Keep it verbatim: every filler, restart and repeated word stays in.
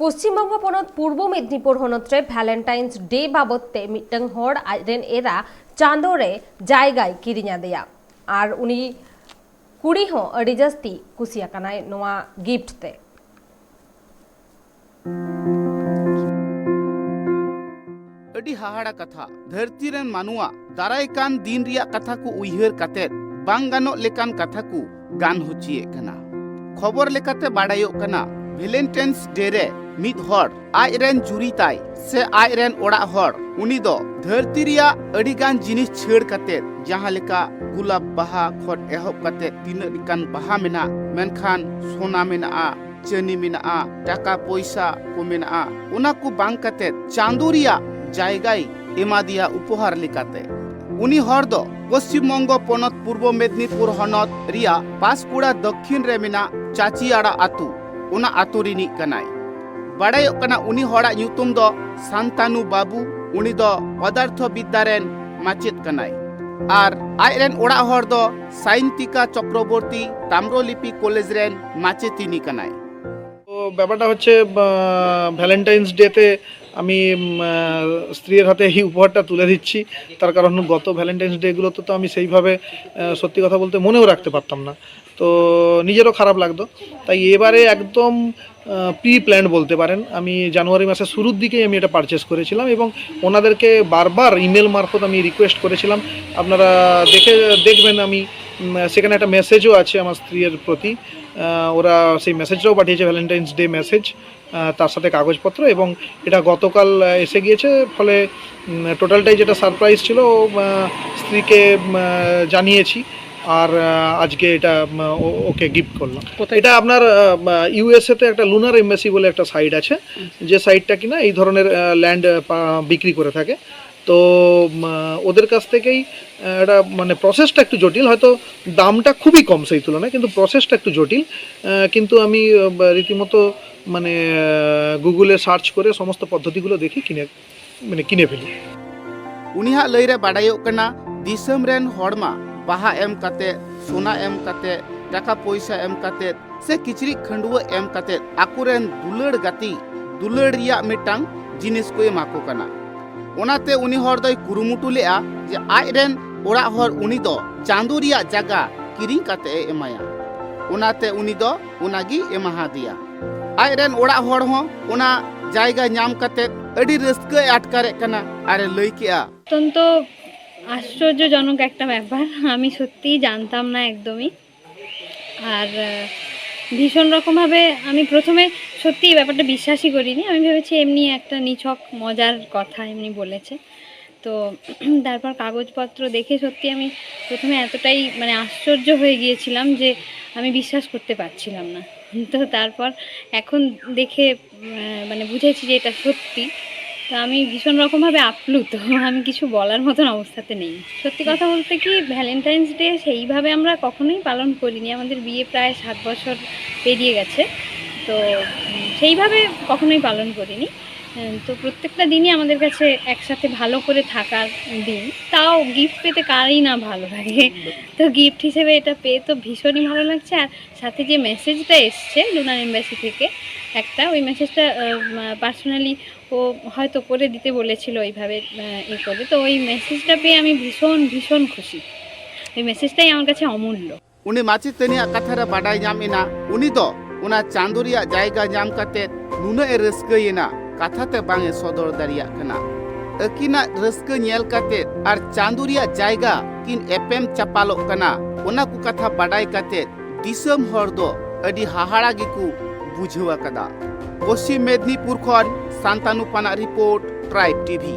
ᱯᱚᱥᱪᱤᱢ ᱵᱚᱝᱜᱚ ᱯᱚᱱᱚᱛ ᱯᱩᱨᱵᱚ ᱢᱮᱫᱽᱱᱤᱯᱩᱨ ᱦᱚᱱᱚᱛ ᱨᱮ ᱵᱷᱮᱞᱮᱱᱴᱟᱭᱤᱱᱥ ᱰᱮ ᱵᱟᱵᱚᱛ ᱛᱮ ᱢᱤᱫᱴᱟᱝ ᱦᱚᱲ ᱟᱡᱨᱮᱱ ᱮᱨᱟ ᱪᱟᱸᱫᱚ ᱨᱮ ᱡᱟᱭᱜᱟᱭ ᱠᱤᱨᱤᱧ ᱟᱫᱮᱭᱟ ᱟᱨ ᱩᱱᱤ ᱠᱩᱲᱤ ᱦᱚᱸ ᱟᱹᱰᱤ ᱡᱟᱹᱥᱛᱤ ᱠᱩᱥᱤ ᱟᱠᱟᱱᱟᱭ ᱱᱚᱣᱟ ᱜᱤᱯᱷᱴ ᱛᱮ᱾ ᱟᱹᱰᱤ ᱦᱟᱦᱟᱲᱟ ᱠᱟᱛᱷᱟ᱾ ᱫᱷᱟᱹᱨᱛᱤ ᱨᱮᱱ ᱢᱟᱱᱣᱟ ᱫᱟᱨᱟᱭ ᱠᱟᱱ ᱫᱤᱱ ᱨᱮᱭᱟᱜ ᱠᱟᱛᱷᱟ ᱠᱚ ᱩᱭᱦᱟᱹᱨ ᱠᱟᱛᱮᱫ ᱵᱟᱝ ᱜᱟᱱᱚᱜ ᱞᱮᱠᱟᱱ ᱠᱟᱛᱷᱟ ᱠᱚ ᱜᱟᱱ ᱦᱚᱪᱚᱭᱮᱫ ᱠᱟᱱᱟ᱾ ᱠᱷᱚᱵᱚᱨ ᱞᱮᱠᱟᱛᱮ ᱵᱟᱰᱟᱭᱚᱜ ᱠᱟᱱᱟ, ᱵᱷᱮᱞᱮᱱᱴᱟᱭᱤᱱᱥ ᱰᱮ ᱨᱮ ᱢᱤᱫ ᱦᱚᱲ ᱟᱡ ᱨᱮᱱ ᱡᱩᱨᱤ ᱛᱟᱭ ᱥᱮ ᱟᱡ ᱨᱮᱱ ᱚᱲᱟᱜ ᱦᱚᱲ ᱩᱱᱤ ᱫᱚ ᱫᱷᱟᱹᱨᱛᱤ ᱨᱮᱭᱟᱜ ᱟᱹᱰᱤ ᱜᱟᱱ ᱡᱤᱱᱤᱥ ᱪᱷᱟᱹᱲ ᱠᱟᱛᱮᱫ, ᱡᱟᱦᱟᱸ ᱞᱮᱠᱟ ᱜᱩᱞᱟᱵ ᱵᱟᱦᱟ ᱠᱷᱚᱱ ᱮᱦᱚᱵ ᱠᱟᱛᱮᱫ ᱛᱤᱱᱟᱹᱜ ᱞᱮᱠᱟᱱ ᱵᱟᱦᱟ ᱢᱮᱱᱟᱜ, ᱢᱮᱱᱠᱷᱟᱱ ᱥᱚᱱᱟ ᱢᱮᱱᱟᱜᱼᱟ, ᱪᱟᱹᱱᱤ ᱢᱮᱱᱟᱜᱼᱟ, ᱴᱟᱠᱟ ᱯᱚᱭᱥᱟ ᱠᱚ ᱢᱮᱱᱟᱜᱼᱟ, ᱚᱱᱟ ᱠᱚ ᱵᱟᱝ ᱠᱟᱛᱮᱫ ᱪᱟᱸᱫᱚ ᱨᱮᱭᱟᱜ ᱡᱟᱭᱜᱟᱭ ᱮᱢᱟᱫᱮᱭᱟ ᱩᱯᱚᱦᱟᱨ ᱞᱮᱠᱟᱛᱮ᱾ ᱩᱱᱤ ᱦᱚᱲ ᱫᱚ ᱯᱚᱥᱪᱤᱢ ᱵᱚᱝᱜᱚ ᱯᱚᱱᱚᱛ ᱯᱩᱨᱵᱚ ᱢᱮᱫᱽᱱᱤᱯᱩᱨ ᱦᱚᱱᱚᱛ ᱨᱮᱭᱟᱜ ᱯᱟᱸᱥᱠᱩᱲᱟ ᱫᱚᱠᱠᱷᱤᱱ ᱨᱮ ᱢᱮᱱᱟᱜ ᱪᱟᱪᱤᱭᱟᱲᱟ ᱟᱹᱛᱩ, ᱚᱱᱟ ᱟᱹᱛᱩ ᱨᱤᱱᱤᱡ ᱠᱟᱱᱟᱭ᱾ ᱵᱟᱰᱟᱭᱚᱜ ᱠᱟᱱᱟ ᱩᱱᱤ ᱦᱚᱲᱟᱜ ᱧᱩᱛᱩᱢ ᱫᱚ ᱥᱟᱱᱛᱟᱱᱩ ᱵᱟᱵᱩ, ᱩᱱᱤ ᱫᱚ ᱯᱚᱫᱟᱨᱛᱷᱚ ᱵᱤᱫᱽᱫᱟ ᱨᱮᱱ ᱢᱟᱪᱮᱫ ᱠᱟᱱᱟᱭ᱾ ᱟᱨ ᱟᱡ ᱨᱮᱱ ᱚᱲᱟᱜ ᱦᱚᱲ ᱫᱚ ᱥᱟᱭᱱᱛᱤᱠᱟ ᱪᱚᱠᱨᱚᱵᱚᱨᱛᱤ ᱛᱟᱢᱨᱚᱞᱤᱯᱤ ᱠᱚᱞᱮᱡᱽ ᱨᱮᱱ ᱢᱟᱪᱮᱛᱤᱱᱤ ᱠᱟᱱᱟᱭ᱾ তো ব্যাপারটা হচ্ছে ভ্যালেন্টাইন্স ডেতে আমি উম, আহ, স্ত্রীর হাতে এই উপহারটা তুলে দিচ্ছি। তার কারণ গত ভ্যালেন্টাইন্স ডেগুলোতে তো আমি সেইভাবে আহ, সত্যি কথা বলতে মনেও রাখতে পারতাম না। তো নিজেরও খারাপ লাগতো। তাই এবারে একদম প্রি প্ল্যান্ড বলতে পারেন, আমি জানুয়ারি মাসের শুরুর দিকেই আমি এটা পারচেস করেছিলাম এবং ওনাদেরকে বারবার ইমেল মারফত আমি রিকোয়েস্ট করেছিলাম। আপনারা দেখে দেখবেন, আমি উম, সেখানে একটা মেসেজও আছে আমার স্ত্রীর প্রতি। আহ, ওরা সেই মেসেজটাও পাঠিয়েছে, ভ্যালেন্টাইন্স ডে মেসেজ, তার সাথে কাগজপত্র, এবং এটা গতকাল আহ, এসে গিয়েছে। ফলে টোটালটাই যেটা সারপ্রাইজ ছিল, ও, আহ, স্ত্রীকে উম, আহ, জানিয়েছি। আর আহ, আজকে এটা উম, ও- ওকে গিফট করলাম। এটা আপনার ইউএসএ তে একটা লুনার এমবেসি বলে একটা সাইট আছে, যে সাইটটা কিনা এই ধরনের ল্যান্ড বিক্রি করে থাকে। তো উম, আহ, ওদের কাছ থেকেই আহ, এটা মানে প্রসেসটা একটু জটিল, হয়তো দামটা খুবই কম সেই তুলনায়, কিন্তু প্রসেসটা একটু জটিল। আহ, কিন্তু আমি আহ, রীতিমতো মানে গুগলে সার্চ করে সমস্ত পদ্ধতিগুলো দেখে কিনে মানে কিনে ফেলি। ᱩᱱᱤᱭᱟᱜ ᱞᱟᱹᱭ ᱨᱮ ᱵᱟᱰᱟᱭᱚᱜ ᱠᱟᱱᱟ, ᱫᱤᱥᱚᱢ ᱨᱮᱱ ᱦᱚᱲ ᱢᱟ ᱵᱟᱦᱟ ᱮᱢ ᱠᱟᱛᱮ, ᱥᱚᱱᱟ ᱮᱢ ᱠᱟᱛᱮ, ᱴᱟᱠᱟ ᱯᱚᱭᱥᱟ ᱮᱢ ᱠᱟᱛᱮ ᱥᱮ ᱠᱤᱪᱨᱤᱡ ᱠᱷᱟᱹᱰᱩᱣᱟᱹ ᱮᱢ ᱠᱟᱛᱮ ᱟᱠᱚᱨᱮᱱ ᱫᱩᱞᱟᱹᱲ ᱜᱟᱛᱮ ᱫᱩᱞᱟᱹᱲ ᱨᱮᱭᱟᱜ ᱢᱤᱫᱴᱟᱝ ᱡᱤᱱᱤᱥ ᱠᱚ ᱮᱢᱟ ᱠᱚ ᱠᱟᱱᱟ᱾ ᱚᱱᱟᱛᱮ ᱩᱱᱤ ᱦᱚᱲ ᱫᱚᱭ ᱠᱩᱨᱩᱢᱩᱴᱩ ᱞᱮᱫᱼᱟ ᱡᱮ ᱟᱡᱨᱮᱱ ᱚᱲᱟᱜ ᱦᱚᱲ ᱩᱱᱤ ᱫᱚ ᱪᱟᱸᱫᱚ ᱨᱮᱭᱟᱜ ᱡᱟᱭᱜᱟ ᱠᱤᱨᱤᱧ ᱠᱟᱛᱮ ᱮ ᱮᱢᱟᱭᱟ᱾ ᱚᱱᱟᱛᱮ ᱩᱱᱤ ᱫᱚ ᱚᱱᱟᱜᱮ ᱮᱢᱟᱦᱟᱫᱮᱭᱟ᱾ ᱟᱡᱨᱮᱱ ᱚᱲᱟᱜ ᱦᱚᱲ ᱦᱚᱸ ᱚᱱᱟ ᱡᱟᱭᱜᱟ ᱧᱟᱢ ᱠᱟᱛᱮ ᱟᱹᱰᱤ ᱨᱟᱹᱥᱠᱟᱹᱭ ᱟᱴᱠᱟᱨᱮᱫ ᱠᱟᱱᱟ ᱟᱨ ᱮ ᱞᱟᱹᱭ ᱠᱮᱜᱼᱟ, অত্যন্ত আশ্চর্যজনক একটা ব্যাপার। আমি সত্যিই জানতাম না একদমই। আর আহ, ভীষণ রকমভাবে আমি প্রথমে সত্যি এই ব্যাপারটা বিশ্বাসই করিনি। আমি ভেবেছি এমনি একটা নিছক মজার কথা এমনি বলেছে। তো তারপর কাগজপত্র দেখে সত্যি আমি প্রথমে এতটাই মানে আশ্চর্য হয়ে গিয়েছিলাম যে আমি বিশ্বাস করতে পারছিলাম না। তো তারপর এখন দেখে আহ, মানে বুঝেছি যে এটা সত্যি। তো আমি ভীষণ রকমভাবে আপ্লুত। আমি কিছু বলার মতন অবস্থাতে নেই। সত্যি কথা বলতে কি, ভ্যালেন্টাইন্স ডে সেইভাবে আমরা কখনোই পালন করিনি। আমাদের বিয়ে প্রায় সাত বছর পেরিয়ে গেছে। তো উম, সেইভাবে কখনোই পালন করিনি। উম, তো প্রত্যেকটা দিনই আমাদের কাছে একসাথে ভালো করে থাকার দিন। তাও গিফট পেতে কারই না ভালো লাগে। তো গিফট হিসেবে এটা পেয়ে তো ভীষণই ভালো লাগছে। আর সাথে যে মেসেজটা এসছে লুনার এমব্যাসি থেকে একটা, ওই মেসেজটা পার্সোনালি ও হয়তো করে দিতে বলেছিল ওইভাবে আহ, এ করে। তো ওই মেসেজটা পেয়ে আমি ভীষণ ভীষণ খুশি। ওই মেসেজটাই আমার কাছে অমূল্য। ᱩᱱᱤ ᱢᱟᱪᱮᱛᱟᱹᱱᱤᱭᱟᱜ ᱠᱟᱛᱷᱟ ᱨᱮ ᱵᱟᱰᱟᱭ ᱧᱟᱢ ᱮᱱᱟ, ᱩᱱᱤ ᱫᱚ ᱚᱱᱟ ᱪᱟᱸᱫᱚ ᱨᱮᱭᱟᱜ ᱡᱟᱭᱜᱟ ᱧᱟᱢ ᱠᱟᱛᱮ ᱱᱩᱱᱟᱹᱜ ᱮ ᱨᱟᱹᱥᱠᱟᱹᱭᱮᱱᱟ, ᱠᱟᱛᱷᱟ ᱛᱮ ᱵᱟᱝ ᱮ ᱥᱚᱫᱚᱨ ᱫᱟᱲᱮᱭᱟᱜ ᱠᱟᱱᱟ᱾ ᱟᱹᱠᱤᱱᱟᱜ ᱨᱟᱹᱥᱠᱟᱹ ᱧᱮᱞ ᱠᱟᱛᱮ ᱟᱨ ᱪᱟᱸᱫᱚ ᱨᱮᱭᱟᱜ ᱡᱟᱭᱜᱟ ᱠᱤᱱ ᱮᱯᱮᱢ ᱪᱟᱯᱟᱞᱚᱜ ᱠᱟᱱᱟ, ᱚᱱᱟ ᱠᱚ ᱠᱟᱛᱷᱟ ᱵᱟᱰᱟᱭ ᱠᱟᱛᱮ ᱫᱤᱥᱚᱢ ᱦᱚᱲ ᱫᱚ ᱟᱹᱰᱤ ᱦᱟᱦᱟᱲᱟ ᱜᱮᱠᱚ ᱵᱩᱡᱷᱟᱹᱣ ᱟᱠᱟᱫᱟ᱾ ᱯᱚᱥᱪᱤᱢ ᱢᱮᱫᱽᱱᱤᱯᱩᱨ ᱠᱷᱚᱱ ᱥᱟᱱᱛᱟᱱᱩ ᱯᱟᱱᱟᱜ ᱨᱤᱯᱳᱨᱴ, ᱴᱨᱟᱭᱤᱵᱽ ᱴᱤᱵᱷᱤ᱾